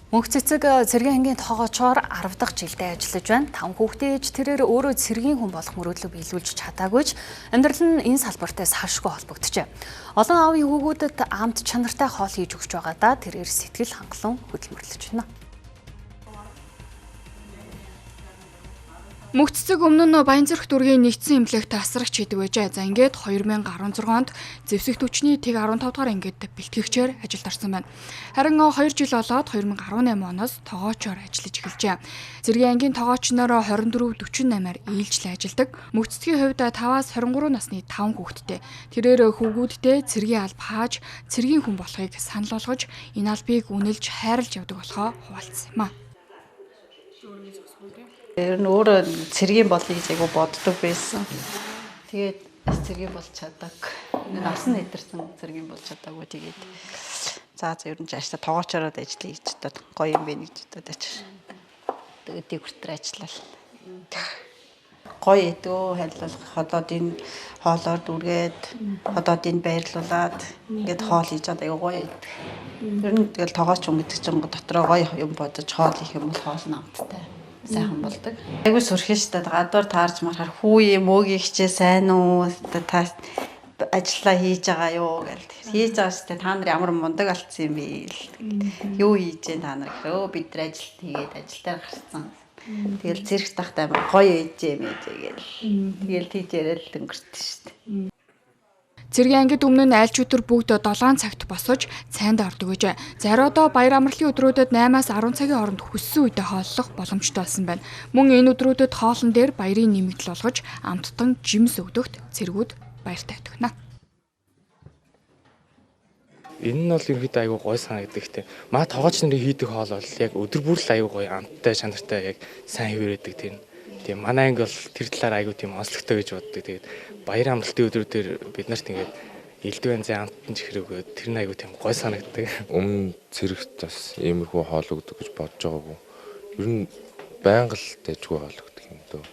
Мөнх Цэцэг цэргийн ангийн тоогоочоор 10 дахь жилдээ ажиллаж байна. 5 хүүхдээ ээж тэрээр өөрөө цэргийн хүн болох мөрөөдлөө биелүүлж чадаагүй ч амьдрал нь энэ салбартай салшгүй холбогдчихэ. Олон аавын хүүгүүдэд амт чанартай хоол хийж өгч байгаадаа тэрээр сэтгэл хангалуун хөдөлмөрлөж байна. Мөнх Цэцэг өмнө нь Баянзүрх дүүргийн нэгдсэн эмнэлэгт асрагч хийдэг байжээ. За ингээд 2016 онд зэвсэгт хүчний тэг 15 дугаар ангид бэлтгэгчээр ажилд орсон байна. Харин 2 жил болоод 2018 оноос тогоочоор ажиллаж эхэлжээ. Цэргийн ангийн тогооч нар 24 48-аар ээлжлэн ажилладаг. Мөнх Цэцгийн хувьд 5-аас 23 насны 5 хүүхэдтэй. Тэрээр хүүгүүддээ цэргийн алба хааж, цэргийн хүн болохыг санал болгож, энэ албыг үнэлж хайрлаж явдаг болохоо хуваалцсан юм а. Ер нь өөрөө цэргийн болъё гэж айгу боддог байсан. Тэгээд цэргийн болж чадаг. Нас нь идэрсэн цэргийн болж чадаагүй. Тэгээд за ер нь ааштай тоогоочороод ажиллая гэж бодоод гоё юм бэ гэж бодоод ачаа. Тэгээд дэг хүртэр ажиллал. Гоё эдгөө хайлал ходоод энэ хоолоор дүргээд ходоод энэ байрлуулад ингээд хоол хийж байгаа айгу гоё эдэг. Ер нь тэгэл тоогооч хүн гэдэг чинь дотроо гоё юм бодож хоол хийх юм бол хоол нь амттай. Сайхан болдог. Айгуу сүрхэн штэ гадуур таарч марахаар хүү юм өөгийн хичээ сайн уу та ажиллаа хийж байгаа юу гэл. Хийж байгаа штэ та нар ямар мундаг алдсан юм бэ гэл. Юу хийж гэн та нар гэхээр өө бид нар ажил хийгээд ажил дээр гарцсан. Тэгэл цэрэг тахтай амар гоё ээжээ мээжээ гэл. Тэгэл тийж яриад л өнгөртөн штэ. Цэргийн ангид өмнө нь аль ч өдөр бүгд 7 цагт босож цайндаа ордог гэжээ. Зариудаа баяр амралтын өдрүүдэд 8-аас 10 цагийн хооронд хүссэн үедээ хооллох боломжтой болсон байна. Мөн энэ өдрүүдэд хоолн дээр баярын нэмэгдэл болгож амттан жимс өгдөгт цэргүүд баяртай өгнө. Энэ нь бол ерөнхийдөө айгүй гоё санагддаг те. Маа тоогооч нарын хийдэг хоол бол яг өдөр бүр л айгүй гоё амттай чанартай яг сайн хэврээдэг тийм. Тийм манай анги бол тэр талаар айгүй тийм онцлогтой гэж боддог. Тэгээд баяр амралтын өдрүүдээр бид нарт ингээд элдв янзын амттан чихэр өгөөд тэр нь айгүй тийм гоё санагддаг. Өмнө цэрэгт бас иймэрхүү хоол өгдөг гэж бодож байгаагүй. Ер нь байнга л дайжгүй хоол өгдөг юм дөө.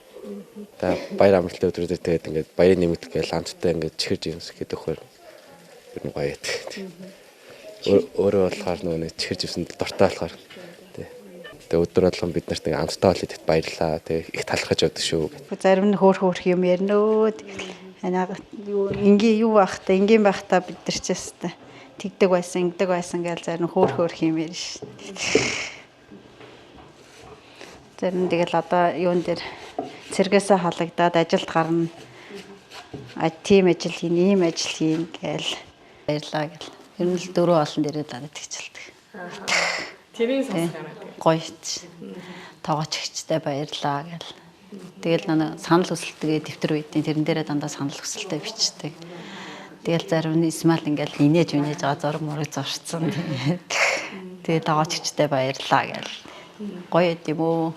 Та баяр амралтын өдрүүдээр тэгээд ингээд баярын нэмэгдэл гээл амттай ингээд чихэр жимс гэдэг өгөхөр ер нь гоё байдаг. Өөрөө болохоор нөгөө нэг чихэр жимсэнд дуртай болохоор тэгээ өдөр болгон бид нарт ингээ амттай хоол идэхэд баярлаа. Тэгээ их талархаж байдаг шүү. Зарим нь хөөх хөөх юм ярина өө. Юу энгийн юу байхта энгийн байхта бид нар ч яста тэгдэг байсан, ингэдэг байсан гэж зарим хөөх хөөх юм ярина шүү. Зарим тэгэл одоо юун дээр цэргээсээ халагдаад ажилд гарна. А тийм ажил хийн, ийм ажил хийн гээл баярлаа гэл. Ер нь л дөрөв олон дээрээ даа тэгчэлдэг. Тэрийн сонсох юм аа. Гоё ч. Тоогооч ихчтэй баярлаа гэл. Тэгэл нэг санал хүсэлтгээ дэвтэр үйдیں۔ Тэрэн дээрээ дандаа санал хүсэлтээ бичдэг. Тэгэл зарим нь Исмаал ингээл инээж үнээж байгаа зураг мураг зурцсан. Тэгээ тоогооч ихчтэй баярлаа гэл. Гоё эд юм уу?